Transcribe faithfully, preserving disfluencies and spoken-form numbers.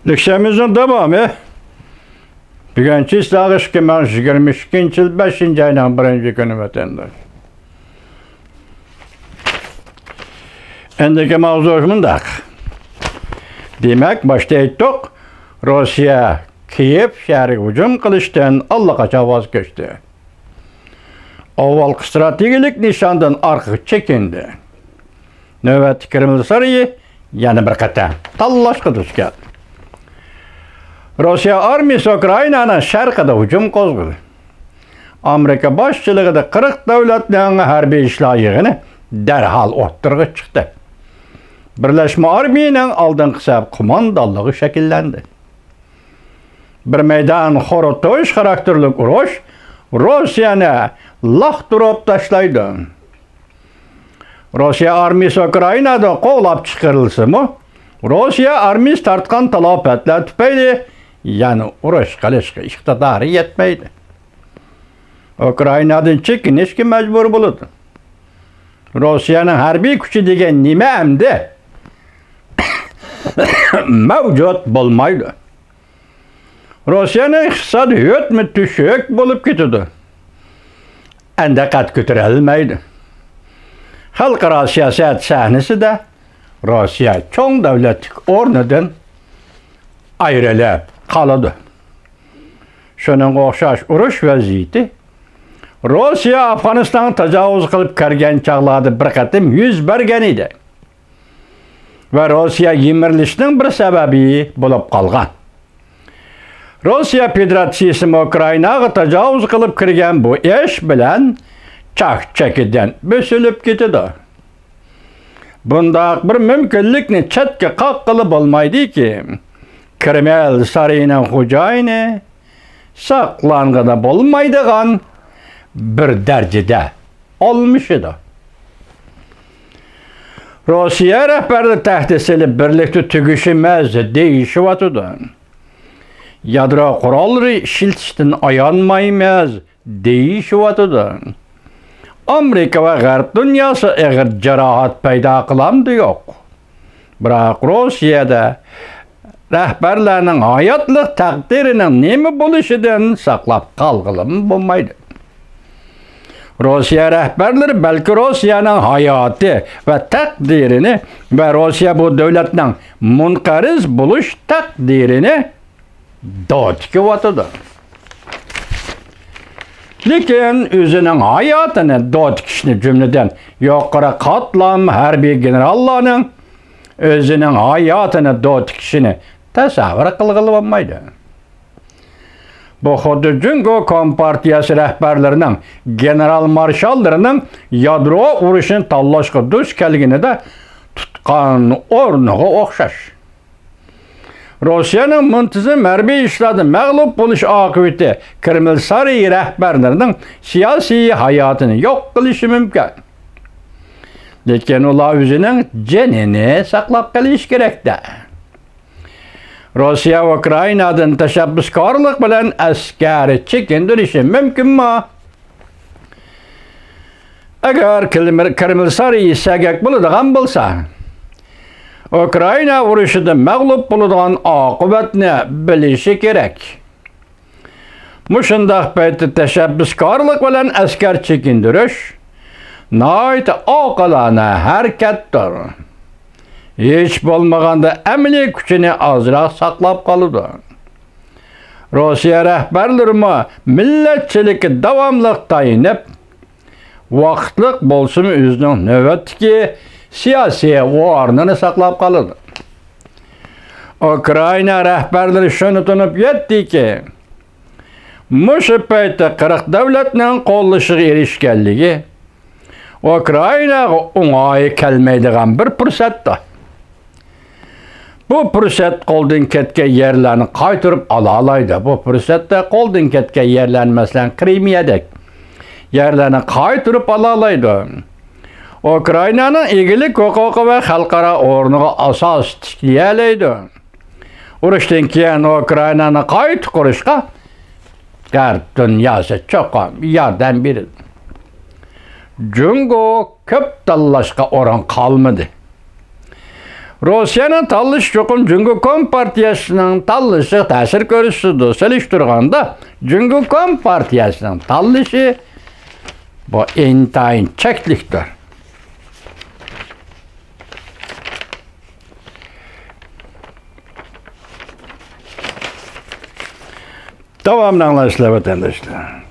لېكسىيەمىزنىڭ داۋامى. بۈگۈن چىسلاغ ئىككى مىڭ يىگىرمە ئىككىنچى يىل بەشىنچى ئاينىڭ بىرىنچى كۈنى ۋەتەنداش. ئەندىكى ماۋزۇ مۇنداق. دېمەك، باشتا ئېيتتۇق، روسىيە كىيېف شەھىرىگە ھۇجۇم قىلىشتىن ئاللىقاچان ۋاز كەچتى. ئاۋۋالقى ئىستراتېگىيەلىك نىشاندىن ئارقىغا چېكىندى. نۆۋەتتە كرېمل سارىيى يەنە بىر قېتىم تاللاشقا دۇچ كەلدى. روسىيە ئارمىيىسى ئۇكرائىنانىڭ شەرقىدە ھۇجۇم قوزغىدى. ئامېرىكا باشچىلىقىدا قىرىق دۆلەتنىڭ ھەربىي ئىشلار يىغىنى دەرھال ئوتتۇرىغا چىقتى. بىرلەشمە ئارمىيىنىڭ ئالدىنقى سەپ قوماندانلىقى شەكىللەندى. بىر مەيدان خورۇتۇش خاراكتېرلىك ئۇرۇش روسىيەنى لاقتۇرۇپ تاشلايدۇ. روسىيە ئارمىيىسى ئۇكرائىنادىن قوغلاپ چىقىرىلسىمۇ، روسىيە ئارمىيىسى تارتقان تالاپەتلەر تۈپەيلى يەنە ئۇرۇش قىلىشقا ئىقتىدارى يەتمەيدۇ. ئۇكرائىنادىن چېكىنىشكە مەجبۇر بولىدۇ. روسىيەنىڭ ھەربىي كۈچى دېگەن نېمە ئەمدى؟ مەۋجۇت بولمايدۇ. روسىيەنىڭ ئىقتىسادى ھۆتمۇ تۆشۈك بولۇپ كېتىدۇ. ئەندى قەد كۆتۈرەلمەيدۇ. خەلقئارا سىياسەت سەھنىسىدە روسىيە چوڭ دۆلەتلىك ئورنىدىن ئايرىلىپ قالىدۇ. شۇنىڭغا ئوخشاش ئۇرۇش ۋەزىيىتى روسىيە ئافغانىستانغا تاجاۋۇز قىلىپ كىرگەن چاغلاردا بىر قېتىم يۈز بەرگەن ئىدى ۋە روسىيە يىمىرىلىشنىڭ بىر سەۋەبى بولۇپ قالغان. روسىيە فېدېراتسىيىسىمۇ ئۇكرائىناغا تاجاۋۇز قىلىپ كىرگەن بۇ ئىش بىلەن چاك-چېكىدىن بۆسۈلۈپ كېتىدۇ. بۇنداق بىر مۇمكىنلىكنى چەتكە قاققىلى بولمايدۇكى، كرېمل سارىيىنىڭ خوجايىنى ساقلانغىلى بولمايدىغان بىر دەرىجىدە ئالمىشىدۇ. روسىيە رەھبەرلىرى تەھدىت سېلىپ بىرلىكتە تۈگىشىمىز دېيىشىۋاتىدۇ. يادرو قوراللىرى ئىشلىتىشتىن ئايانمايمىز دېيىشىۋاتىدۇ. ئامېرىكا ۋە غەرب دۇنياسى ئېغىر جاراھەت پەيدا قىلامدۇ يوق. بىراق روسىيەدە رەھبەرلەرنىڭ ھاياتلىق تەقدىرىنىڭ نېمە بولۇشىدىن ساقلاپ قالغىلىمۇ بولمايدۇ. روسىيە رەھبەرلىرى بەلكى روسىيەنىڭ ھاياتى ۋە تەقدىرىنى ۋە روسىيە بۇ دۆلەتنىڭ مۇنقەرز بولۇش تەقدىرىنى دوتىكىۋاتىدۇ. لېكىن ئۆزىنىڭ ھاياتىنى دوتىكىشنى، جۈملىدىن يۇقىرى قاتلام ھەربىي گېنېراللارنىڭ ئۆزىنىڭ ھاياتىنى دوتىكىشىنى تەسەۋۋۇر قىلغىلى بولمايدۇ. بۇ خۇددى جۇڭگو كومپارتىيەسى رەھبەرلىرىنىڭ، گېنېرال مارشاللىرىنىڭ يادرو ئۇرۇشىنى تاللاشقا دۇچ كەلگىنىدە تۇتقان ئورنىغا ئوخشاش. روسىيەنىڭ مۇنتىزىم ھەربىي ئىشلاردا مەغلۇپ بولۇش ئاقىۋىتى كرېمل سارىيى رەھبەرلىرىنىڭ سىياسىي ھاياتىنى يوق قىلىشى مۇمكىن. لېكىن ئۇلار ئۆزىنىڭ جېنىنى ساقلاپ قېلىشى كېرەك-دە. روسىيە ئۇكرائىنادىن تەشەببۇسكارلىق بىلەن ئەسكەر چېكىندۈرۈشى مۇمكىنمۇ؟ ئەگەر كرېمل، كرېمل سارىيى سەگەك بولىدىغان بولسا، ئۇكرائىنا ئۇرۇشىدا مەغلۇپ بولىدىغان ئاقىۋەتنى بىلىشى كېرەك. مۇشۇنداق پەيتتە تەشەببۇسكارلىق بىلەن ئەسكەر چېكىندۈرۈش ناھايىتى ئاقىلانە ھەرىكەتتۇر. ھېچ بولمىغاندا ئەمەلىي كۈچىنى ئازراق ساقلاپ قالىدۇ. روسىيە رەھبەرلىرىمۇ مىللەتچىلىككە داۋاملىق تايىنىپ، ۋاقىتلىق بولسىمۇ ئۆزىنىڭ نۆۋەتتىكى سىياسىي ئورنىنى ساقلاپ قالىدۇ. ئۇكرائىنا رەھبەرلىرى شۇنى تونۇپ يەتتىكى، مۇشۇ پەيتتە قىرىق دۆلەتنىڭ قوللىشىغا ئېرىشكەنلىكى ئۇكرائىناغا ئوڭاي كەلمەيدىغان بىر پۇرسەتتۇر. بۇ پۇرسەت قولدىن كەتكەن يەرلەرنى قايتۇرۇپ ئالالايدۇ. بۇ پۇرسەتتە قولدىن كەتكەن يەرلەرنى، مەسىلەن، قىرىمىيەدەك يەرلەرنى قايتۇرۇپ ئالالايدۇ. ئۇكرائىنانىڭ ئىگىلىك ھوقۇقى ۋە خەلقئارا ئورنىغا ئاساس تىكلىيەلەيدۇ. ئۇرۇشتىن كېيىن ئۇكرائىنانى قايتا قۇرۇشقا غەرب دۇنياسى چوقۇم ياردەم بېرىدۇ. جۇڭگو كۆپ تاللاشقا ئورۇن قالمىدى. روسىيەنىڭ تاللىشى چوقۇم جۇڭگو كومپارتىيەسىنىڭ تاللىشىغا تەسىر كۆرسىتىدۇ. سېلىشتۇرغاندا، جۇڭگو كومپارتىيەسىنىڭ تاللىشى بۇ ئىنتايىن چەكلىكتۇر. داۋامىنى ئاڭلايسىلەر، ۋەتەنداشلار.